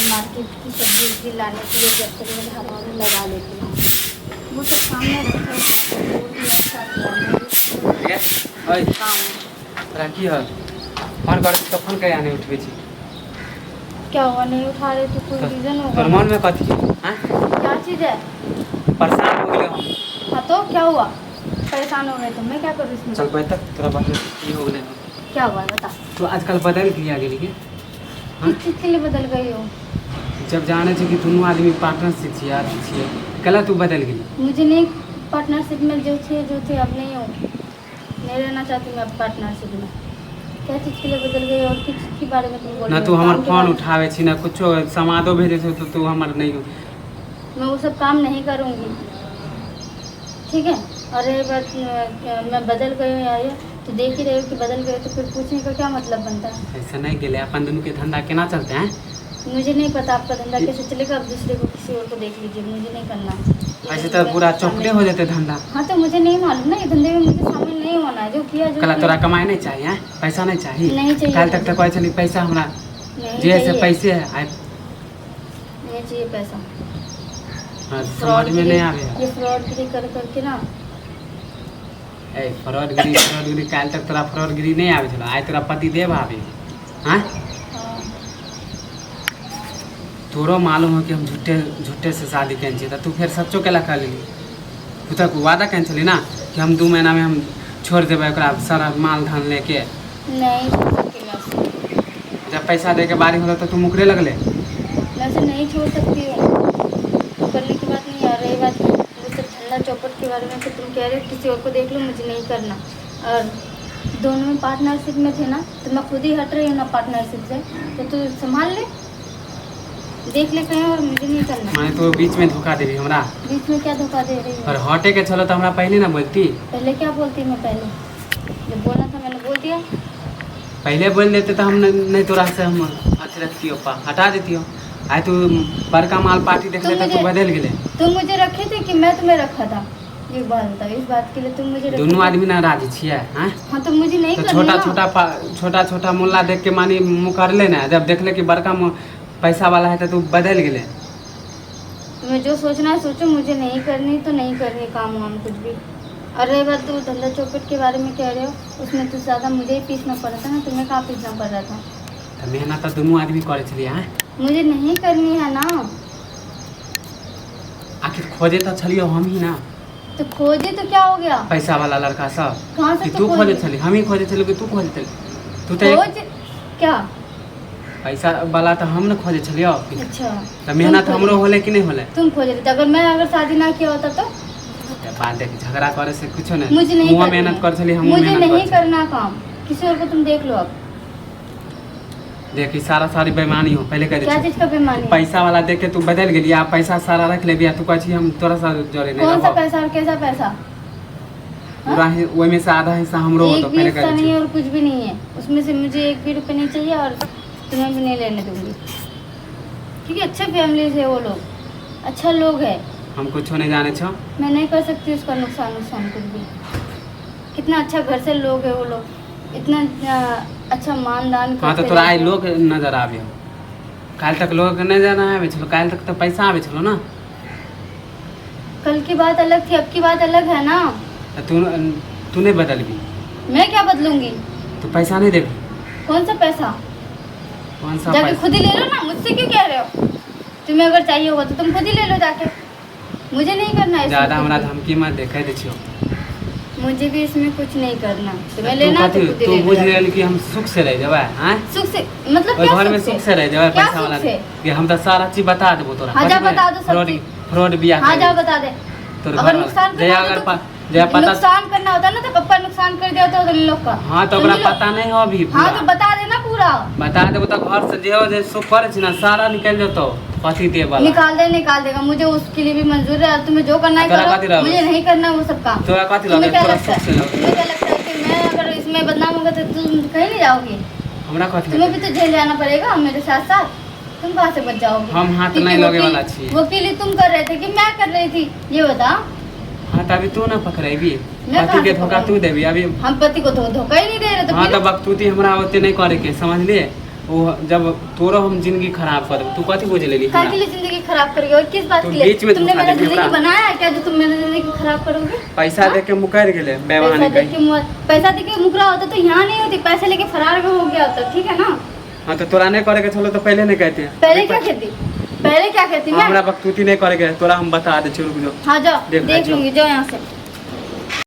Market की सब्जी उब्जी लाने के लिए, जब तक मैं झाड़ू वाड़ू लगा लेती हूँ। वो सब सामने रखा हुआ है, वो भी अच्छा किया मैं। ओए। काम। तोरा की हल? फोन कर तऽ फोन कहिया नहि उठबै छी? क्या हुआ, नहीं उठा रहे तो कोई रीजन होगा तोर ना। मनमे कथी है? क्या चीज़ है? परेशान हो गेलै हम। हाँ तो क्या हुआ, परेशान हो गए तो मैं क्या करूँ इसमें? चल बैठ, तोरा बात की हो गेलै? क्या हुआ है बता। तू आजकल बदल किया गेली के? हाँ? किस चीज़ के लिए बदल गई हो? जब जाने छै कि दुनू आदमी पार्टनरशिप छियै, अथी छियै, कैला तू बदलि गेली? मुझे नहीं, पार्टनरशिप में जो थे, जो थे, अब नहीं हो, नहीं रहना चाहती मैं अब पार्टनरशिप में। क्या चीज़ के लिए बदल गई और किस चीज़ के बारे में तुम बोल ना रहे तू हो? हमर काम के फोन बारे में? उठाबै छी, ना कुछो, समादो भेजै छौ तऽ तू हमर नहि। मैं वो सब काम नहीं करूँगी, ठीक है? और रही बात मैं बदल गई हूँ यार, ये तो देख ही रहे हो कि बदल गए, तो फिर पूछने का क्या मतलब बनता है? ऐसे नहि गेलै, अपन दुनूके धंधा केना चलतै हैं? मुझे नहीं पता आपका धंधा कैसे चलेगा। आप दूसरे को, किसी और को देख लीजिए, मुझे नहीं करना ये ऐसे धंधे तऽ में पूरा शामिल- चौपटे हो जेतै धंधा। हाँ तो मुझे नहीं मालूम ना, ये धंधे में मुझे शामिल नहीं होना है। जो किया जो कला किया। तोरा कमाइ नहि चाही हैं? पैसा नहि चाही? नहीं चाहिए। काल्हि तक तऽ कहै छली पैसा हमरा नहीं जे है से चाहिए। पैसे है आइ। नहीं चाहिए पैसा। हाँ, फ्रॉड समझमे नहि आबै है। ये फ्रॉडगिरी कर करके ना। ए, फ्रॉडगिरी, फ्रॉडगिरी, काल्हि तक तोरा फ्रॉडगिरी नहि आबै छलौ, आइ तोरा पति देव आबै हैं? हाँ। तोरो मालूम हो कि हम झूठे झूठे से शादी केने छियै, तऽ तू फेर सच्चो केला कऽ लेली? तू तऽ वादा केने छली ना कि हम 2 महीनामे हम छोड़ि देबै ओकरा सारा माल धान लेके। नहीं छोड़ सकती मैं उसे। जब पैसा दैके बारी होलो तऽ तू मुकरे लगले। मैं उसे नहीं छोड़ सकती हूँ, करने की बात नहीं। और रही बात वो सब धंधा चौपट के बारे में, फिर तुम कह रहे हो किसी और को देख लो, मुझे नहीं करना। और दोनों में पार्टनरशिप में थे ना, तो मैं खुद ही हट रही हूँ ना पार्टनरशिप से, तो तू संभाल ले, देख ले कहीं और, मुझे नहीं करना। माने तू बीचमे धोखा देबी हमरा? बीच में क्या धोखा दे रही पर हूँ? हटे के छलो तऽ हमरा पहिले ना बोलती। पहले क्या बोलती मैं? पहले जब बोलना था मैंने बोल दिया। पहिले बोल देते तऽ हम नहि तोरा से हम अथी रखतियो पा हटा देतियो। आइ तू बड़का माल पार्टी देखले तू तऽ तू मुझे- बदलि गेलै। तुम मुझे रखे थे कि मैं तुम्हें रखा था? ये बात बताओ, इस बात के लिए तुम मुझे रखे दुनू थे? आदमी ना राजी छियै हैं? हाँ तो मुझे नहीं तऽ करनी छोटा ना। छोटा छोटा छोटा मुल्ला देख के मानी मुकरले ने, जब देखले कि बड़का पैसा वाला है तऽ तू बदलि गेलै। तुम्हें जो सोचना है सोचो, मुझे नहीं करनी तो नहीं करनी काम वाम कुछ भी। और रही बात तो धंधा चौपट के बारे में कह रहे हो, उसमें तो ज़्यादा मुझे ही पीसना पड़ रहा था ना, तुम्हें कहाँ पीसना पड़ रहा था? तऽ मेहनत तऽ दुनू आदमी करै छलियै हैं? मुझे नहीं करनी है ना। आखिर खोजे तऽ छलियै हम ही ना। तो खोजे तो क्या हो गया? पैसा वाला लड़का सब। कहाँ से? कि तो तू खोजे खोजे छली, हम ही खोजे छलियै कि तू खोजे छली? तू तऽ खोज क्या? पैसा वाला तऽ हम ने खोजे छलियै। अच्छा। तऽ मेहनत तुम हमरो खोजे- होलै कि नहि होलै? तुम खोज रहे थे, अगर मैं अगर शादी ना किया होता तो? तऽ बात देख, झगड़ा करे से कुछो नहीं। मुझे नहीं मुँह करनी मेहनत है। कर छली, हमहूँ मुझे मेहनत नहीं कर छली। करना काम, किसी और को तुम देख लो अब। देख, ई सारा सारी बेईमानी हो, पहले कह क्या दे। चीज का बेईमानी है? पैसा वाला देख के तू बदल गेली, आ पैसा सारा रख लेबी आ तू कहै छी हम तोरा साथ जरे नहीं कौन सा रहबो। पैसा और कैसा पैसा? पूरा ही ओहिमे से आधा हिस्सा हमरो एक होतो, भी पहले हिस्सा कह नहीं दै। है और कुछ भी नहीं है उसमें से। मुझे एक भी रुपये नहीं चाहिए और तुम्हें भी नहीं लेने दूंगी, क्योंकि अच्छे फैमिली से वो लोग, अच्छा लोग है। हम कुछो नहीं जाने छो। मैं नहीं कर सकती उसका नुकसान नुकसान कुछ भी। कितना अच्छा घर से लोग है वो लोग, इतना अच्छा मान दान हाँ तऽ करते तोरा आइ रहते हैं। लोग नजर आबे हो, काल्हि तक लोग नजर नहि आबै छलो, काल्हि तक तऽ पैसा आबै छलो ना। कल की बात अलग थी, अब की बात अलग है ना। तऽ तू तू नहि बदलबी? मैं क्या बदलूंगी? तू पैसा नहीं देबी? कौन सा पैसा? कौन सा जाके पैसा? खुद ही ले लो ना, मुझसे क्यों कह रहे हो? तुम्हें अगर चाहिए होगा तो तुम खुद ही ले लो जाके, मुझे नहीं करना है इसमें ज्यादा कुछ हमरा भी। धमकी मत दे, कहि दै छियौ। मुझे भी इसमें कुछ नहीं करना, तुम्हें तू लेना है तो कथी खुद ही तू ले लो बुझि जाके। गेल कि हम सुख से रहि जेबै आँय? सुख से मतलब ओहि क्या? घरमे सुख सुख से रहि जेबै? क्या पैसा सुख वाला से? कि हम तऽ सारा चीज बता देबो तोरा। हाँ, जा कथी बता दो सब फ्रॉड चीज। फ्रॉड बियाह हाँ, जा करी। बता दे। तोर अगर घर वाला नुकसान जहिया करना अगर होता जहिया तो पता नुकसान करना होता ना तो पप्पा नुकसान कर दिया होता उन लोग का। हाँ तऽ ओकरा समझ लो। पता नहीं हो अभी हाँ पूरा। तो बता देना पूरा। बता देबो तऽ घर से जे हो जे सो करै छी ना, सारा निकलि जेतौ पति देव वाला। निकाल दे, निकाल देगा, मुझे उसके लिए भी मंजूर है। और तुम्हें जो करना है तोरा करो, कथी रहबे? मुझे नहीं करना वो सब काम। तोरा कथी तुम्हें लगे? क्या तोरा लगता सुख है? से लगे। तुम्हें क्या लगता है कि मैं अगर इसमें बदनाम होगा तो तुम कहीं नहीं जाओगी? हमरा कथी तुम्हें लगे? भी तो जेल जाना पड़ेगा मेरे साथ साथ, तुम कहाँ से बच जाओगे? हम हाथ क्योंकि नहीं लगे वकील- वाला छी। वकीली तुम कर रहे थे कि मैं कर रही थी, ये बता। हाँ तऽ अभी तू ना पकड़ेबी। मैं पति के कहाँ से धोखा तू पकड़ूंगी? देबी अभी। हम पति को तो धोखा ही नहीं दे रहे तो हाँ फिर तऽ बकतूती हमरा ओते नहीं करे के, समझलिए? वो जब तोरो हम जिंदगी खराब कर देबो, तू कथी बुझ लेली काय हमरा? के लिए जिंदगी खराब करोगे और किस बात तुम के लिए? बीच में तुमने धोखा मेरा दे दिया जिंदगी हमरा। बनाया है क्या जो तुम मेरा जिंदगी खराब करोगे? पैसा हाँ? दे के मुकर गेले पैसा बेईमानी दे कहीं। के पैसा दे के मुकरा होता तो यहाँ नहीं होती, पैसे लेके फरार में हो गया होता, ठीक है ना? हाँ तो तोरा नहीं करे के छलो तो पहले नहीं कहते। पहले क्या कहती, पहले क्या कहती मैं? हमरा बकतूती नहीं करे के, तोरा हम बता दे, रुक जो। हाँ जाओ, देख देख जाओ। लूंगी, जाओ यहाँ से।